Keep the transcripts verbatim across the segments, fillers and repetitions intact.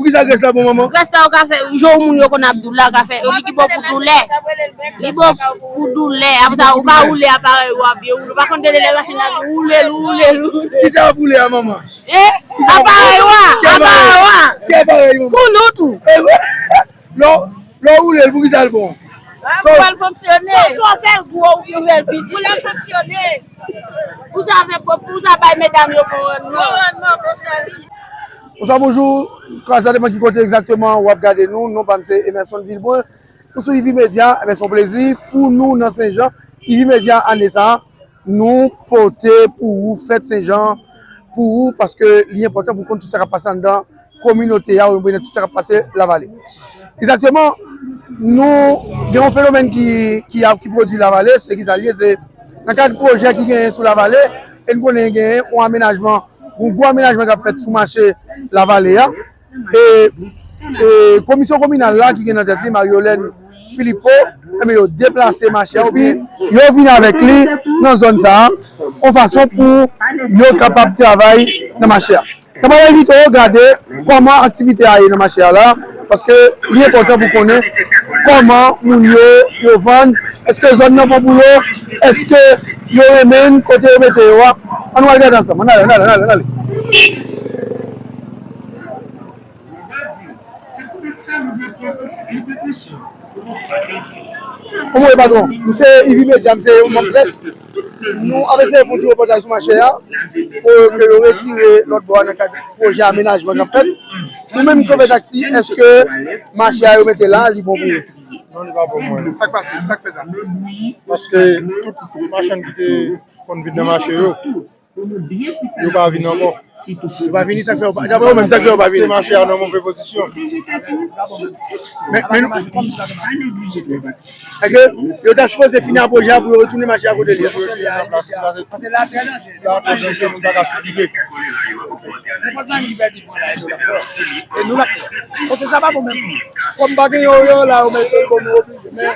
Kisa grès la bon, manman? Grès la, ou ka fè, jan moun yo konn ap di w la, ou ka fè, li ki bon pou doulè. Li bon pou doulè. Apre sa, ou ka woule aparèy ou a byen woule. Ou pa konn tande lè machin nan woule l, woule l, woule l. Kisa ap woule a, manman? Eh, aparèy ou a, aparèy ou a. Ki aparèy, manman? Pou nou tou. Eh, lè w, lè w woule l, pou kisa l bon? Pou l fonksyone. Pou sa fè l gwo, ou fè l piti. Pou l fonksyone. Pou sa fè, pou sa bay medam yo bon rannman. Bon rannman, bon sèvis. Bonswa, bonjou. Sa depann ki kote egzakteman w ap gade nou. Non pa m se Emerson Vilbrun. Nou sou Ivi Media, ebyen, se yon plezi pou nou nan Senjan. Ivi Media, ane sa a, nou pote pou ou fèt Senjan, pou ou, paske li enpòtan pou konn tout sa k ap pase anndan kominote a, oubyen tout sa k ap pase Lavale. Egzakteman, nou gen yon fenomèn ki, ki ap, ki pwodui Lavale, se kisa l ye, se nan kad pwojè ki genyen sou Lavale, e n konnen genyen yon amenajman, yon gwo amenajman k ap fèt sou mache Lavale a. E, e komisyon kominal la ki gen nan tèt li, Mariolène Philippot, enben, yo deplase mache a, oubyen yo vin avèk li nan zòn sa a, yon fason pou yo kapab travay nan mache a. N ap al envite w gade kòman aktivite a ye nan mache a la, paske li enpòtan pou konnen kòman moun yo, yo vann, èske zòn nan bon pou yo, èske yo renmen kote yo mete yo a. Ann al gade ansanm, ann ale, ann ale, ann ale, ann ale. Kòman w ye, patwon? M se Ivi Media, m se yon manm près. Nou ap eseye fè yon ti repòtaj sou mache a, pou ke yo retire lòt bò a nan kad pwojè amenajman k ap fèt. Ou menm ki chofè taksi, èske mache a yo mete la, li bon pou ou? Non, li pa bon mwen. Sa k pase? Sa k fè sa? Paske tout machann ki te konn vin nan mache yo, yo pa vin ankò. Yo pa vini, sa k fè yo pa, daprè yo menm, sa k fè yo pa vini? Paske mache a nan move pozisyon. Men, men nou, èske yo ta sipoze fini ak pwojè a pou yo retounen mache a kote l ye? Yo retounen nan plas li, paske la, kote ke moun pa ka sikile. Nenpòt nèg ki pèdi pran la, e nou l ap pran. E nou l ap pran. Kote sa pa bon menm. Kòm pa gen yo, yo la, yo mete l bon, nou oblije. Men,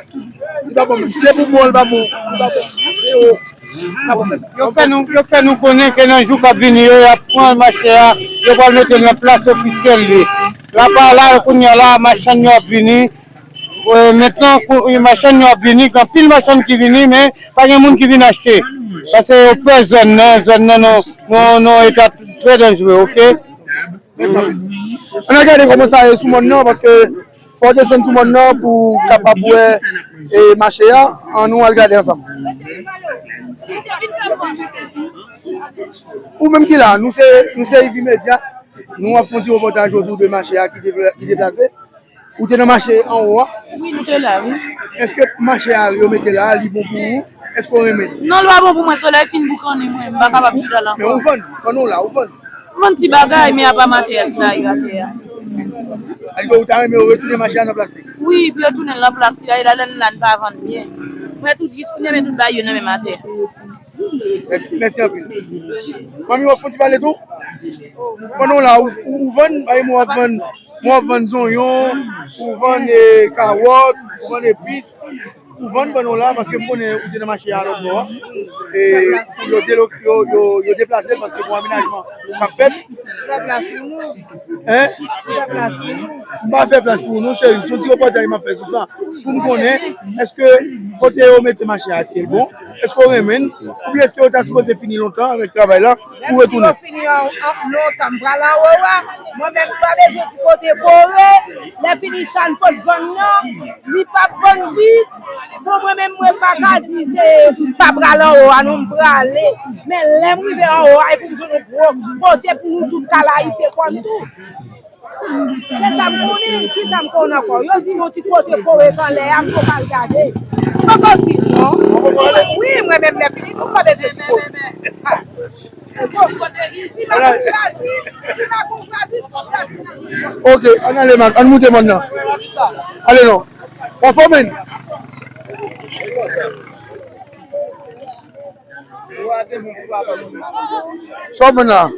li pa bon menm. Si e pou bon, li pa bon. Li pa bon. Se yo. Yo fè nou, yo fè nou konnen ke nan jou k ap vini yo, y ap pran mache a, yo pral mete l nan plas ofisyèl li. La pa la, kounye a la, machann yo ap vini. E, mentnan, kou-, machann yo ap vini, gen anpil machann ki vini, men pa gen moun ki vin achte. Paske yo pè zòn nan, zòn nan nan, nan, nan eta trè danjere, oke? Ann al gade kòman sa ye sou mòn nan, paske fò w desann sou mòn nan pou w kapab wè, e, mache a. Ann nou al gade ansanm. Ou menm ki la, nou se, nou se Ivi Media. Nou ap fè yon ti repòtaj otou de mache a ki depla-, ki deplase. Ou te nan mache anwo a? Wi, nou te la, wi. Èske mache a yo mete la, li bon pou ou? Èske w renmen? Non, li pa bon pou mwen. Solèy fin boukannen mwen, m pa kapab chita la ankò. Men ou vann, pandan w la, ou vann? M vann ti bagay, men apa m atè a, ti bagay atè a. Alò, ou ta renmen yo retounen mache a nan plas li? Wi, pou yo tounen l nan plas li a, e la, lè n la, n pa vann byen. Mwen tout jis kounye a, men tout bagay yo nan menm atè. Mèsi, mèsi anpil. Manmi, w ap fè yon ti pale tou? Pandan w la, ou, ou, ou vann, pa gen moun w ap vann, moun w ap vann zonyon, ou vann, e, kawòt, ou vann epis, ou vann pandan w la, paske m konnen ou te nan mache a lòt bò a. E yo delo-, yo, yo, yo deplase l paske gon amenajman k ap fèt. Fè plas pou nou. Hein? Fè plas pou nou. M pa fè plas pou nou, cheri. Se yon ti repòtaj m ap fè sou sa. Pou m konnen, èske kote yo mete mache a, èske l bon? Èske w renmen l? Oubyen èske yo ta sipoze fini lontan avèk travay la pou retounen? Menm si yo fini an, an, lontan, m pral anwo a. Mwen menm, m pa bezwen ti kote kore. Lè fini sa n pot vann nan, li p ap vann vit. Bon, mwen menm, mwen pa ka di se m pa pral anwo a, non, m prale. Men lè m rive anwo a, e pou m jwenn yon gwo kote pou nou tout ka layite kò n tou. Se sa m konnen, ki sa m konnen ankò? Yo di m yon ti kote kore k anlè a, m poko al gade. M poko si non. Wi, mwen menm lè fini, nou pa bezwen ti kote. Ah. Si pa gon krazi, si pa gon krazi, gon krazi nan men. Ok, ann ale, Mak, ann moute mòn nan. Ale non. W anfòm, menn? Sa w vann la?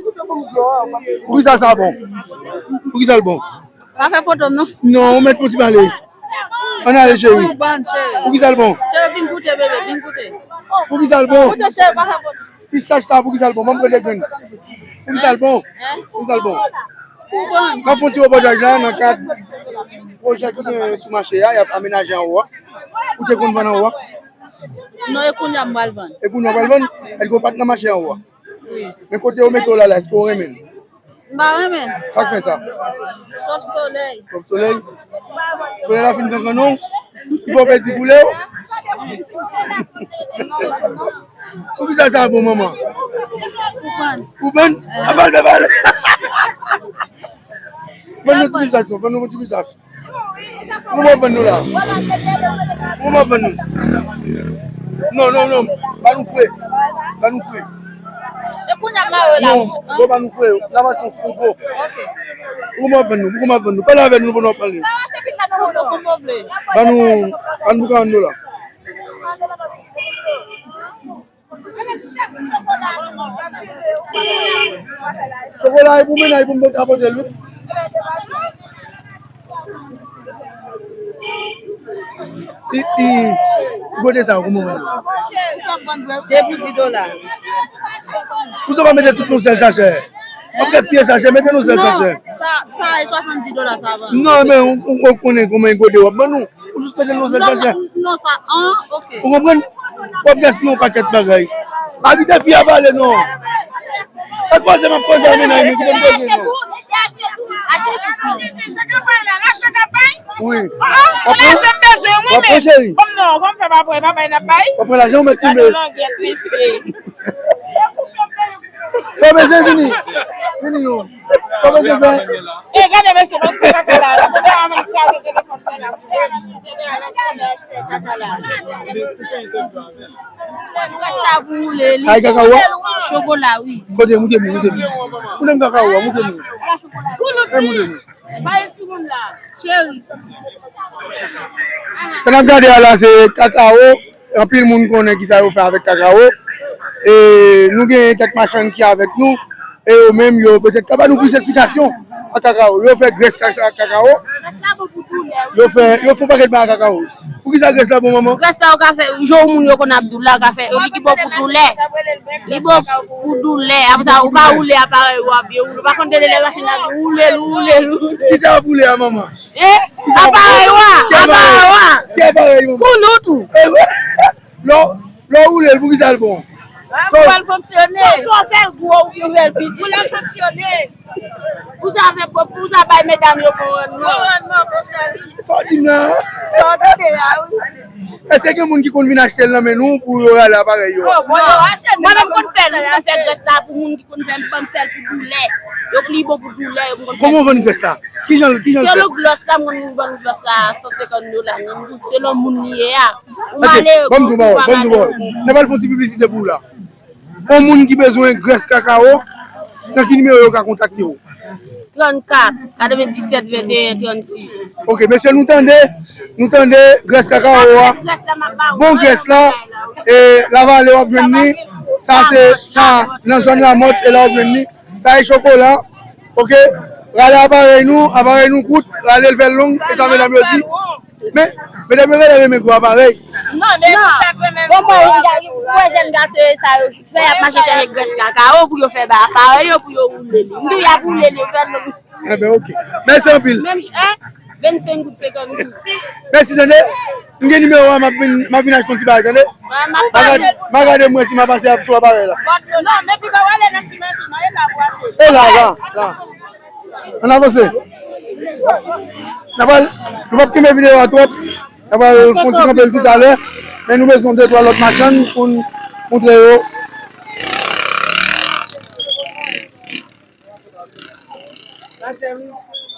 Poukisa sa bon? Poukisa l bon? Pa fè foto m non. Non, ou mèt fè yon ti pale. Ann ale, cheri. Ou vann, cheri. Poukisa l bon? Cheri, vin goute, bebe, vin goute. Poukisa l bon? Goute, cheri, pa fè foto. Pistach sa, poukisa l bon? Ban m pran de grenn. Poukisa l bon? Hein? Poukisa l bon? N ap fè yon ti repòtaj la nan kad pwojè ki gen sou mache a, y ap amenaje anwo a. Ou te konn vann anwo a? Non, e kounye a m pral vann. E kounye a w pral vann? Èske w pa t nan mache anwo a? Wi. Men kote yo mete w la la, èske w renmen l? M pa renmen l. Sa k fè sa? Twòp solèy. Twòp solèy? Solèy la fin kankan non? Li fè w pèdi koulè w? Poukisa sa bon, manman? Pou bann. Pou bann? Aval, aval. Bann nou ti bizach, non. Bann nou ti bizach. Pou kòman w ap vann nou la? Pou kòman w ap vann nou? Non, non, non. Ba nou fre. Ba nou fre. E kounye a m mare la. Non, bon, ba nou fre. N ap achte yon fougo. Ok. Pou kòman w ap vann nou? Pou kòman w ap vann nou? Pale avè nou, nou pale. Ba nou, ba nou bouka vann nou la. Chokola e pou mennaj pou m apote l wi. Ti, ti, ti kote sa yo, kòman w vann yo? De pou dis dola. Pou sa w pa mete tout nan yon sèl sachè? W ap gaspiye sachè, mete nan yon sèl sachè. Non, sa, sa e swasanndis dola sa vann. Non, men ou, ou, ou konnen kòman yon gode w ap vann nou. Ou jis mete l nan sèl sachè. Non, sa, an, ok. Ou konprann? W ap gaspiye yon pakèt bagay. Pa kite fi a pale non. Pa koze m ap koze a mennaj mwen, kite m koze non. Wi. W ap pran? W ap pran, cheri? W ap pran lajan ou mèt filme? Sa w bezwen vini? Vini non. Sa w bezwen fè? E gade mesye, bon, se kaka la. Kote a menm kraze telefòn mwen la. Kaka la. Kaka la pou woule li. Ay, kakawo a? Chokola, wi. Kote, moute m, moute m. Moute m kakawo a, moute m. Ay, moute m. Bay timoun la. Cheri. Sa n ap gade a la, se kakawo. Anpil moun konnen kisa yo fè avèk kakawo. E nou gen kèk machann ki avèk nou. E yo menm, yo petèt ka ba nou plis esplikasyon ak kakawo. Yo fè grès ka-, ak kakawo. Yo fè, yo fè yon pakèt bagay ak kakawo. Poukisa grès la bon, manman? Grès la, ou ka fè, jan moun yo konn ap di w la, ou ka fè, li ki bon pou doulè. Li bon pou doulè. Apre sa, ou ka woule aparèy ou a byen woule. Ou pa konn tande lè machin ap woule, woule, woule. Kisa ap woule a, manman? E, aparèy ou a, aparèy ou a. Ki aparèy, manman? Pou nou tou. E, lè w, lè w woule l, poukisa l bon? Pou l fonksyone. Swa w fè l gwo oubyen w fè l piti. Pou l fonksyone. Pou sa fè, pou sa bay medam yo bon rannman. Bon rannman, bon sèvis. Sa w di m la? Sa w tande la, wi. Èske gen moun ki konn vin achte l nan men nou pou yo rale aparèy yo? Oh, bon, yo achte l. Mwen menm konn fè l, mwen konn fè grès la pou moun ki konn fè l, ban m fè l pou doulè. Yo li bon pou doulè, yo konn fè. Kòman w vann grès la? Kijan, kijan l fèt? Selon glòs la, mwen vann glòs la san senkant dola, men selon moun li ye a. Ou malere, ban m di w, ban m di w. N ap al fè yon ti piblisite pou ou la. Yon moun ki bezwen grès kakawo, nan ki nimewo yo ka kontakte w? Trannkat, katrevenndisèt, venteyen, trannsis. Ok, mesye, nou tande, nou tande grès kakawo a. Bon grès la, e Lavale w ap jwenn li. Sa se, sa, nan zòn Lamòt, e la w ap jwenn li. Sa e chokola, ok? Rale aparèy nou, aparèy nou kout, rale l fè l long, e sa medam yo di. Men, medam yo genlè renmen gwo aparèy. Non, men pou chak renmen gwo. Bon, mwen, ou wè jèn gason sa yo, fè y ap mache chèche grès kakawo pou yo fè ba aparèy yo, pou yo woule li. M di w y ap woule li, yo fè l. Enben, ok. Mèsi anpil. Menm, hein? Vennsenk goud, senkant goud. Mèsi, tande. M gen nimewo a, m ap vin, m ap vin achte yon ti bagay, tande. M a gade, m a gade mwen si m a pase sou aparèy la. Non, men pika w ale nan ti machin nan, e la pou achte. E la, la, la. Ann avanse. N a pral, nou p ap kenbe videyo a twòp. N a pral fè yon ti kanpe l toutalè. Men nou bezwen de twa lòt machann pou n montre yo.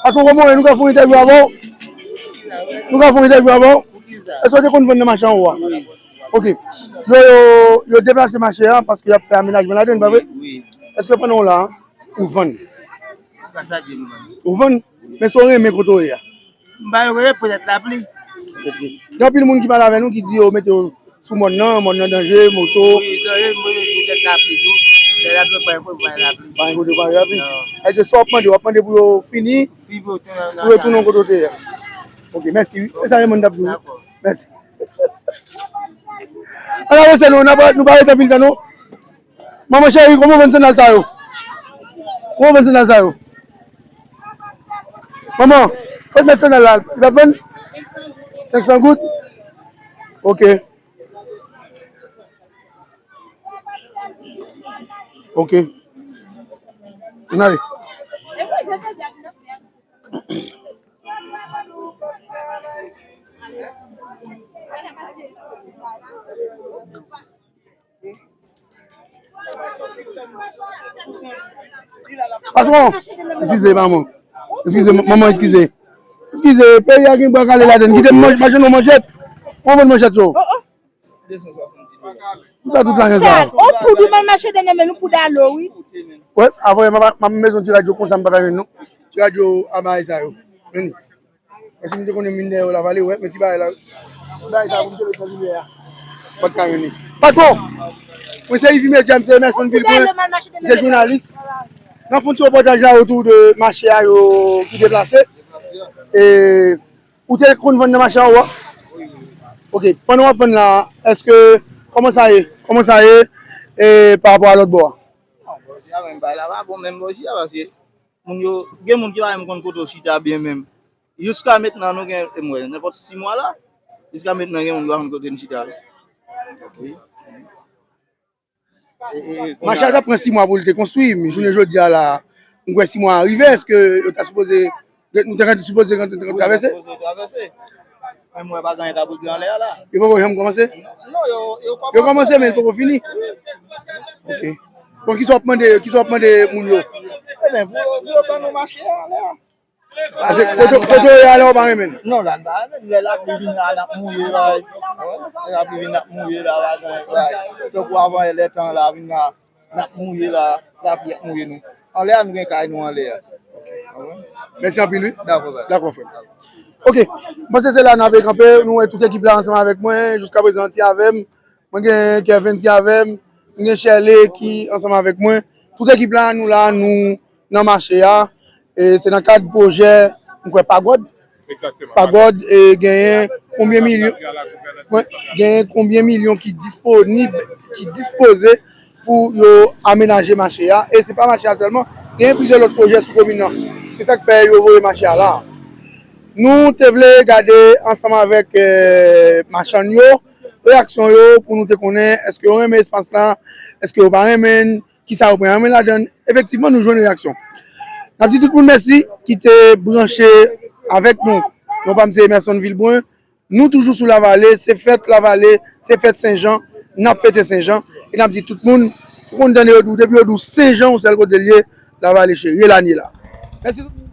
Patwon, kòman w ye? Nou ka fè yon entèvyou avè w? Nou ka fè yon entèvyou avè w? Èske w te konn vann nan mache anwo a? Ok. Yo, yo, yo deplase mache a paske y ap fè amenajman ladan l, pa vre? Èske pandan w la a, ou vann? Ou vann? Men si w renmen kote w ye a? M pa renmen, petèt lapli. Gen anpil moun ki pale avè nou ki di yo mete yo sou mòn nan, mòn nan danje, moto. Wi, danje, petèt lapli tou. Lè lapli, pa gen kote pou ale lapli. Pa gen kote pou ale lapli. Non. Èske sa w ap mande, w ap mande pou yo fini, pou yo tounen kote w te ye a? Ok, mèsi wi. E sa Raymond t ap di w. Dakò. Mèsi. Ann avanse non, nou pa, nou pa rete anpil tan non. Manman cheri, kòman w vann sandal sa yo? Kòman w vann sandal sa yo? Manman, kot met sandal la? Li pa vann? Senk san goud? Ok. Ok. N ale. Patwon, eskize, manman. Eskize, manman, eskize. Eskize, peyi a gen bwa kale ladann. Kite m manje, manje nou manchèt. Ou vann manchèt yo. Ou sa tout lajan sa. Chat, on poud ou mal mache nan men nou poud alo, wi. Wè, avè m ap bezwen ti radyo konsa m pa ka jwenn nou. Ti radyo a bagay sa yo. Vini. Paske m te konnen m vin dèyè yo la vale, wè, men ti bagay la. Ti bagay sa pou m te met nan limyè a. Mwen ka jwenn li. Patwon! Mwen se Yvi Media, m se Emerson Vilbrun, m se jounalis. N ap fè yon ti repòtaj la otou de mache a yo ki deplase. E ou te konn vann nan mache anwo a? Ok, pandan w ap vann la, èske, kòman sa ye? Kòman sa ye, e, pa rapò a lòt bò a? Non, bò isi a menm bagay la pa bon menm bò isi a, paske moun yo, gen moun ki pa menm konn kote w chita byen menm. Jiska mentnan nou gen, e mwen, nenpòt sis mwa la, jiska mentnan gen moun ki pa konn kote m chita. Ok. E, e, e, kounye a mache a t ap pran sis mwa pou l te konstwi, men jounen jodi a la, m kwè sis mwa a rive, èske yo ta sipoze, nou ta sipoze rantre, wi, travèse? Sipoze travèse. Men mwen pa gen anyen k ap regle anlè a la. Yo poko janm kòmanse? Non, yo, yo kòmanse, men l poko fini? Ok. Bon, kisa w ap mande, kisa w ap mande moun yo? Ebyen, pou yo, pou yo ban nou mache a anlè a. Paske kote, kote w ye a la, ou pa renmen l? Non, la n pa renmen l. Lè lapli vin la, n ap mouye la. Lè lapli vin, n ap mouye la, pa gen bagay. Tankou avan yè, lè tan la vin la, n ap mouye la, lapli ap mouye nou. Anlè a, nou gen kay nou anlè a. Mèsi anpil, wi. Dakò, sa. Dakò, frè m. Ok, m panse se la n ap kanpe. Nou wè tout ekip la ansanm avèk mwen. Jiska prezan, ti avè m. Mwen gen Kervens ki avè m, mwen gen Shirley ki ansanm avèk mwen. Tout ekip la, nou la, nou nan mache a. E se nan kad pwojè, m kwè, Pagòd. Egzakteman. Pagòd, e genyen konbyen milyon, genyen konbyen milyon ki disponib, ki dispoze pou yo amenaje mache a. E se pa mache a sèlman, genyen plizyè lòt pwojè sou komin nan. Se sa k fè yo voye mache a la. Nou te vle gade ansanm avèk, eh, machann yo, reyaksyon yo pou nou te konnen èske yo renmen espas la, èske yo pa renmen l, kisa yo pran renmen ladan l. Efektivman, nou jwenn reyaksyon. N ap di tout moun mèsi ki te branche avèk nou. Non pa m se Emerson Vilbrun. Nou toujou sou Lavale, se fèt Lavale, se fèt Senjan, n ap fete Senjan. E n ap di tout moun, ou konn tande yo di w, depi yo di w Senjan, yon sèl kote l ye, Lavale cheri, e la n ye la. Mèsi tout moun.